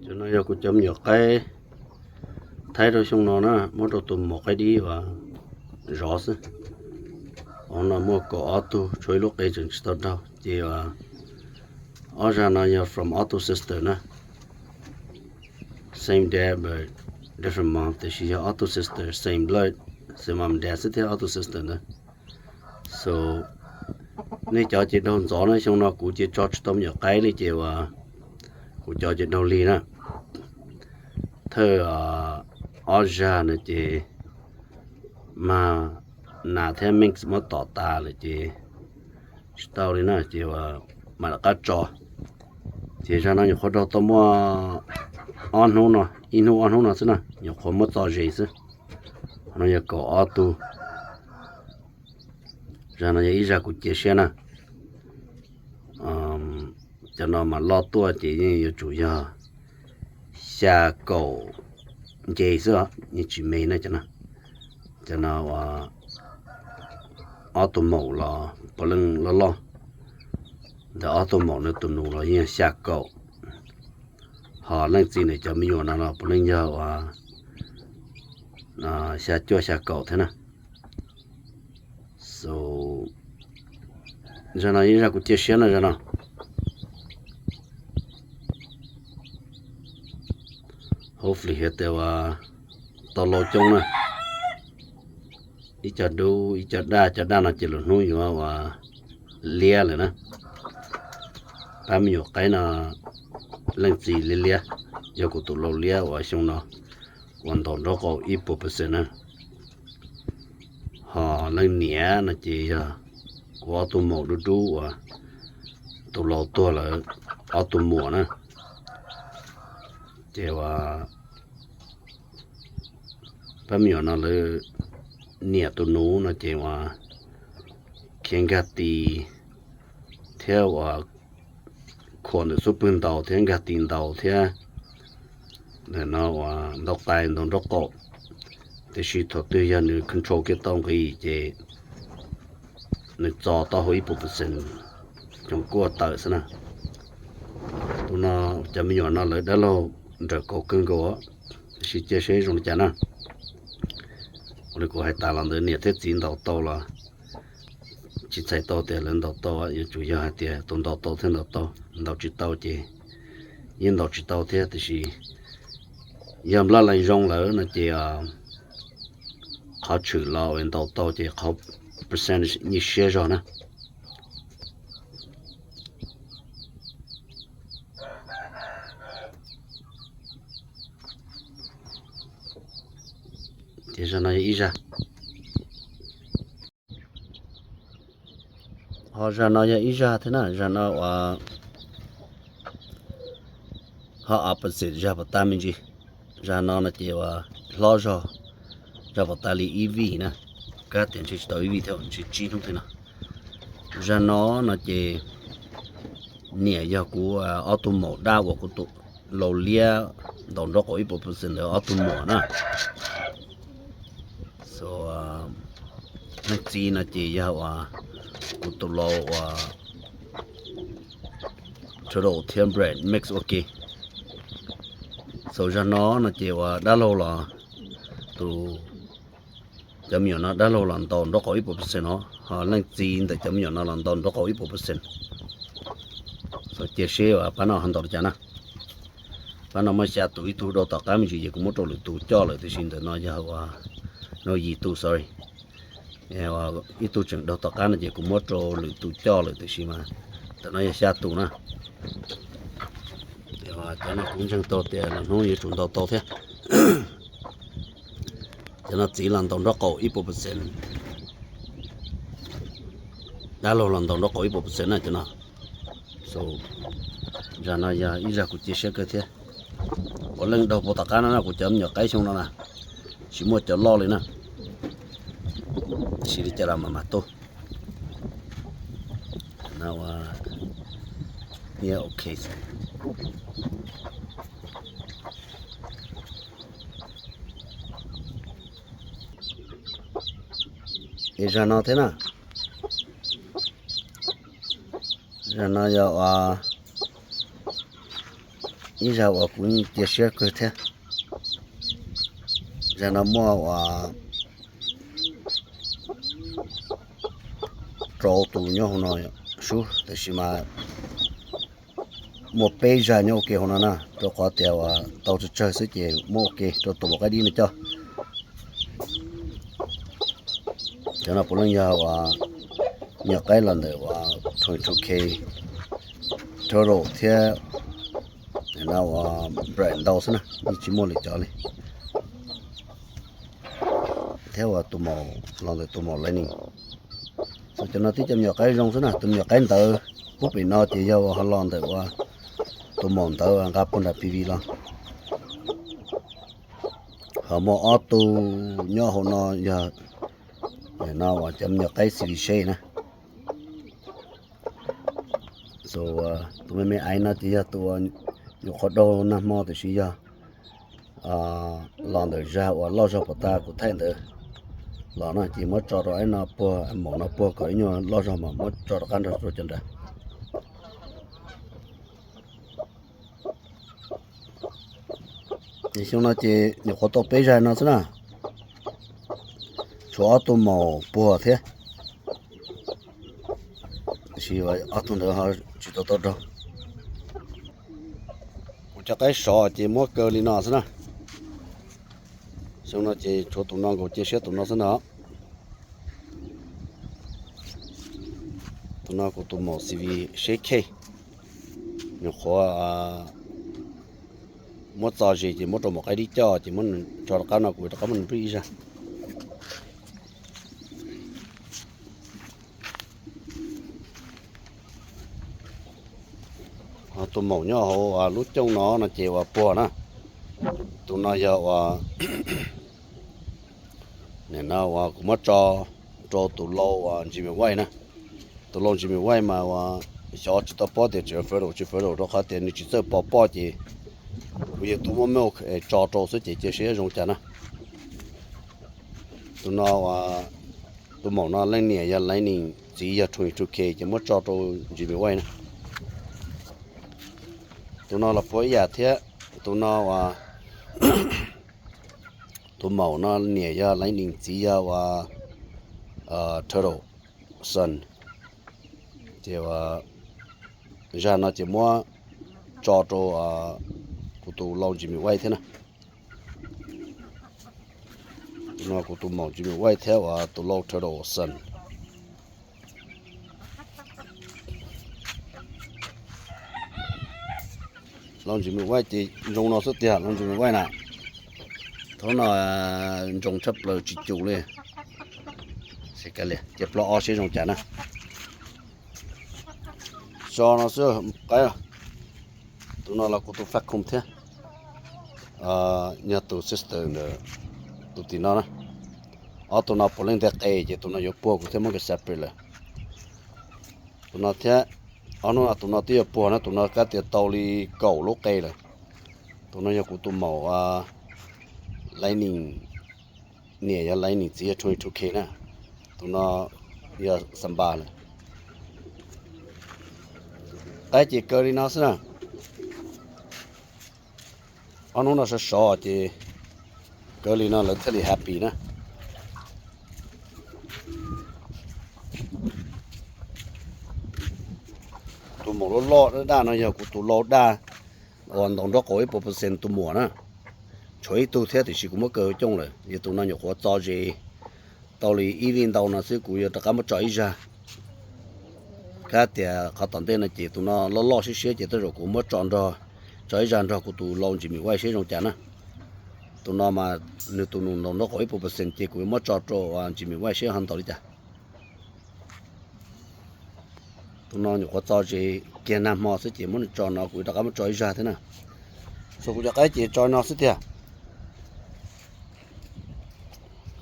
Cov no yog kuv cov me nyuam qaib thaib rau xyoo no na, muab rau tus maum qaib dib uas zov xwb. Hauv no muaj kaum ob tug, tshuav ib lub qe tseem tsis tau raug. Ces ob zag no yog from ob tug sister na, same dad but different mom, tiam sis yog ob tug sister same blood, same mom dad xwb thiab ob tug sister ntawd. So nej cov ces daug ntxov na, xyoo no kuv ces tso tsis tau me nyuam qaib li ces uas kuv cov ces daug lig na. Thawj ob zag no ces mag nas thiab mix muab tom tas lawm ces tsis tau li na, ces uas mam rov qab tso. Ces zag no nyuam qhuav daug tau muaj ob hnub no, ib hnub ob hnub no xwb na, nyuam qhuav muab txo zes xwb. Qhov no yog kaum ob tug. Zag no yog ib zag kuv cia siab na. Cov no mas loj tuaj ces yeej yuav tsum yog xya kaum nce xwb, yeej tsis me na cov no. Cov no uas ob tug maum los puav leej loj loj. Ntawm ob tug maum no tus nus los yeej xya kaum, ho leej txiv nws cov me nyuam no los puav leej yog uas xya cuaj xya kaum thiab na. So zag no yeej zag kuv cia siab na zag no. Hopefully hais tias uas tau lau coob na. Ib co dub ib co daj, cov daj no ces lwm hnub yuav uas liab lawm na. Pab me nyuam qaib no leej txiv liab liab, yog kuv tus lau liab uas xyoo no uas ntaus nraub qaum ib puas percent na. Ho leej niam no ces yog kuv ob tug maum dub dub uas tus lau tuag lawm ob tug muam na. Ces uas pab me nyuam no lawv niam tus nus no ces uas khiav nkag tis thiab uas khuam ntawm xub pwg ntaus thiab nkag tis ntaus thiab ntawm no uas ntaus qais ntaus nraub qaum. Tiam sis thaum twg yog nws control kiag tau nqis ces nws txo tau hauv ib puas percent, cov kuaj tawm xwb na. Tus no cov me nyuam no lawv dab laug nrawm kaus kawg nkaus, tiam sis cia seb zoo li cas na. Ua li kuv hais tas los ntawd niam thiab txiv ntaus tau los tsis txhais tau tias lawv ntaus tau, yuav tsum yog hais tias tus ntaus tau thiaj ntaus tau, ntaus tsis tau ces yeej ntaus tsis tau thiab. Tiam sis yog nplaj lees zoo lawm no ces qhov tshwm los ntaus tau ces qhov percentage nyij siab zog na. Ces zag no yog ib zag. Ho zag no yog ib zag thiab na, zag no uas ho opposite zag puas tas me ntsis. Zag no no ces uas hlob zog, zag puas tas li ib vij na, kab tias ntshe tsis tau ib vij thiab, ntshe tsib hnub thiab no. Zag no no ces niam yog kuv ob tug maum dab uas kuv tus lau liab ntaus nraub qaum ib puas percent ntawd ob tug muam na. So leej txiv no ces yog uas kuv tus lau uas turtle thiab bread mix ua ke. So zag no no ces uas dab laug los tus, cov me nyuam no dab laug los ntaus nraub qaum ib puas percent no, ho leej txiv ntawm cov me nyuam no los ntaus nraub qaum ib puas percent. So cia seb uas pab no ho ntaus li cas na. Pab no muaj xya tus, ib tug daug tom qab me ntsis ces kuv muab rau lwm tus coj lawm, tiam sis ntawm no yog uas no yim tus, sorry. Ib tug tseem daug tom qab no ces kuv muab rau lwm tus coj lawm, tiam sis mas ntawm no yog xya tus na. Cov no kuv ntseeg tau tias lwm hnub yuav tsum ntaus tau thiab. Cov no txiv los ntaus nraub qaum ib puas percent, dab laug los ntaus nraub qaum ib puas percent na cov no. So zag no yog ib zag kuv cia siab kawg thiab. Puav leej daug puag tom qab no na, kuv cov me nyuam qaib xyoo no na, tsis muaj cov loj li na. Tab sis li cas los mas mas tuaj. No ua, ok. Es zag no thiab na, zag no yog ua Ib zag uas kuv cia siab kawg thiab, zag no muaj uas rau tus nyob hauv no sub, tab sis mas muaj peb zag nyob ua ke hauv no na, rau qhov tias uas tau tsawg tsawg xwb ces muab ua ke rau tus maum qaib dib no coj. Cov no puav leej yog uas nyuam qaib los ntawm uas twenty-two K turtle thiab uas bright ntau xwb na, yeej tsis muaj lwm cov li. Thiab uas tus maum los ntawm tus maum lightning. Cov no tib cov me nyuam qaib zoo xwb na, tus me nyuam qaib ntawd pub pem no ces yog uas ho los ntawm uas tus maum ntawd nqa puag nram P V los. Ho muaj ob tug nyob hauv no yog no uas cov me nyuam qaib xis lis seb na. Tus me me aiv no ces yog tus nyuam qhuav daug nag hmo tiam sis yog los ntawm zag uas loj zog pov tas kuv thaij ntawd los no ces muab tso rau ib no puag, maum no puag kom ib nyuag loj zog mas muab tso rov qab nrog rau cov nrad. Xyoo no ces nyuam qhuav tau peb zag no xwb na, tshuav ob tug maum puag thiab, tiam sis ob tug ntawd ho tsis tau tau raug. Kuv cov qaib sov ces muab kaw li no xwb na. Xyoo no ces tshuav tus no nkaus cia siab tus no xwb na. Tus no kuv tus maum xis lis seb khej, nyuam qhuav muab txo zis ces muab rau maum qaib dib coj ces muab tso rov qab no kuv rov qab muab nws nplij ib zag. Tus maum nyob hauv lub cooj no no ces uas puag na. Tus no yog uas, nim no uas kuv muab tso rau tus lau uas Jimmy White na. Tus lau Jimmy White mas uas xyov tsis tau paub tias tseem fertile tsis fertile rau qhov tias nws tsis txawj pov pob ces kuv yog tus muab milk tso rau xwb ces cia seb zoo cas na. Tus no uas, tus maum no leej niam yog Lightning, txiv yog twenty-two K ces muab tso rau Jimmy White na. Tus no los puag ib yam thiab, tus no uas, tus maum no niam yog Lightning, txiv yog uas Turtle Son. Ces zag no ces muab tso rau kuv tus lau Jimmy White thiab na. Tus no kuv tus maum Jimmy White thiab uas tus lau Turtle Son. Lau Jimmy White ces zoo no xwb tiag, lau Jimmy White na. Thaum no ntsoov tshaj plaws tsis cum li. Ces plaub ob seb zoo cas na. Tso no xwb qaib. Tus no los kuv tus faj khoom thiab, yog tus sister ntawm tus tim no na. Ob tus no puav leej nteg qe ces tus no yuav puag kuv thiaj muab nkawd separate lawm. Tus no thiab, ob hnub no tus no twb yuav puag na, tus no kab tias tau li kaum lub qe lawm. Tus no yog kuv tus maum Lightning, niam yog Lightning, txiv yog twenty-two K na. Tus no yog Samba lawm. Qaib ces kaw li no xwb na. Ob hnub no sov sov ces kaw li no lawv thiaj li happy na. Tus maum loj loj daj daj no yog kuv tus lau daj uas ntaus nraub qaum ib puas percent tus muam na. Tshuav ib tug thiab tiam sis kuv muab kaw cooj lawm, yog tus no nyuam qhuav txo zes tau li ib vij ntau no xwb kuv yuav rov qab muab tso ib zag. Kab tias qhov tom ntej no ces tus no loj loj siab siab ces tej zaum kuv muab tso nrog, tso ib zag nrog kuv tus lau Jimmy White seb zoo cas na. Tus no mas nws tus nus ntaus nraub qaum ib puas percent ces kuv yuav muab tso rau Jimmy White seb ho ntaus li cas. Tus no nyuam qhuav txo zes kiag nag hmo xwb ces muab nws tso no kuv rov qab muab tso ib zag thiab na. Xyoo kuv cov qaib ces tso no xwb tiag.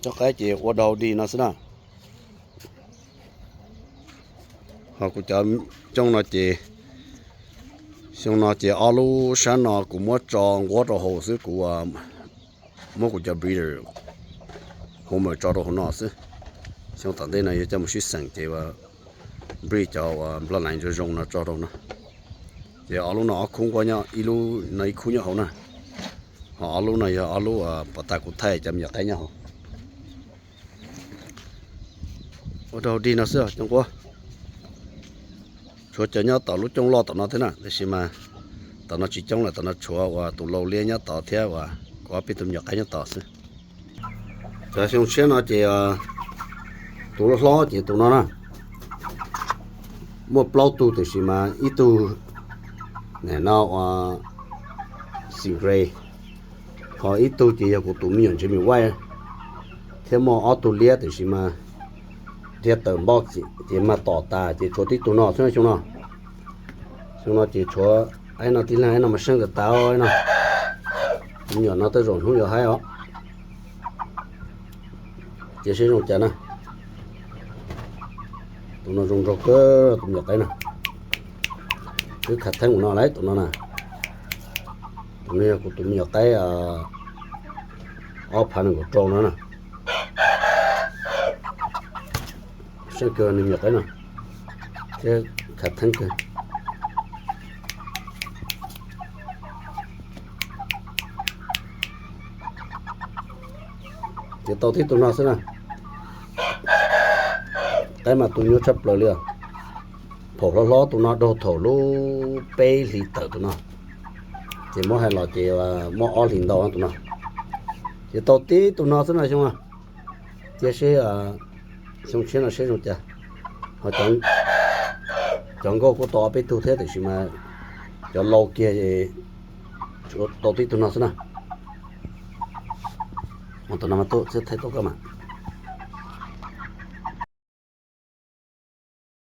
Cov qaib ces ua dau dig no xwb na. Ho kuv cov cooj no ces, xyoo no ces ob lub sab no kuv muab tso nquab rau hauv xwb, kuv muab kuv cov breeder homer tso rau hauv no xwb. Xyoo tom ntej no yuav coj mus sib xeem ces breed cov uas bloodline zoo zoo no tso rau no. Ces ob lub no ob khub nquab nyob, ib lub no ib khub nyob hauv na. Ho ob lub no yog ob lub uas pov tas kuv thaij cov me nyuam qaib nyob hauv. Ua rau dig no xwb cov nquab. Tshuav cov nyob tom lub cooj loj tom no thiab na, tiam sis mas tom no tsis coob lawm, tom no tshuav uas tus lau liab nyob tod thiab uas kuv ob peb tug me nyuam qaib nyob tod xwb. Cov xyoo tshiab no ces tus hlob ces tus no na, muaj plaub tug tiam sis mas ib tug nim no uas Stingray, ho ib tug ces yog kuv tus me nyuam ntsis me nyuam vaij, thiab muaj ob tug liab tiam sis mas thiab tawm npoj ces mag tom tas ces tshuav tib tug no xwb xyoo no. Xyoo no ces tshuav ib no tib leeg, ib no mas seej tas tas no. Me nyuam no tej zaum hnub yuav haib os. Cia seb zoo cas na. Tus no zoo nraug kawg tus me nyuam qaib no. Twb khav theeb ua no lawm tus no na. Tus no yog kuv tus me nyuam qaib ob phav nees nkaum rau no na. Seej kawg nws me nyuam qaib no, thiab khav theeb kawg. Ces tau tib tug no xwb na. Qaib mas tu nyuaj tshaj plaws li os. Phaum hlob hlob tus no daug thaum lub peb hlis tawm tus no, ces muab hais los ces muaj ob hlis ntau tus no. Ces tau tib tug no xwb no xyoo. Cia seb xyoo tshiab no seb zoo cas. Ho cov nkauj kuj tau ob peb tug thiab tiam sis mas cov lau kiag tau tib tug no xwb na. Tus no mas tuaj txhiab thaij tau koj mas.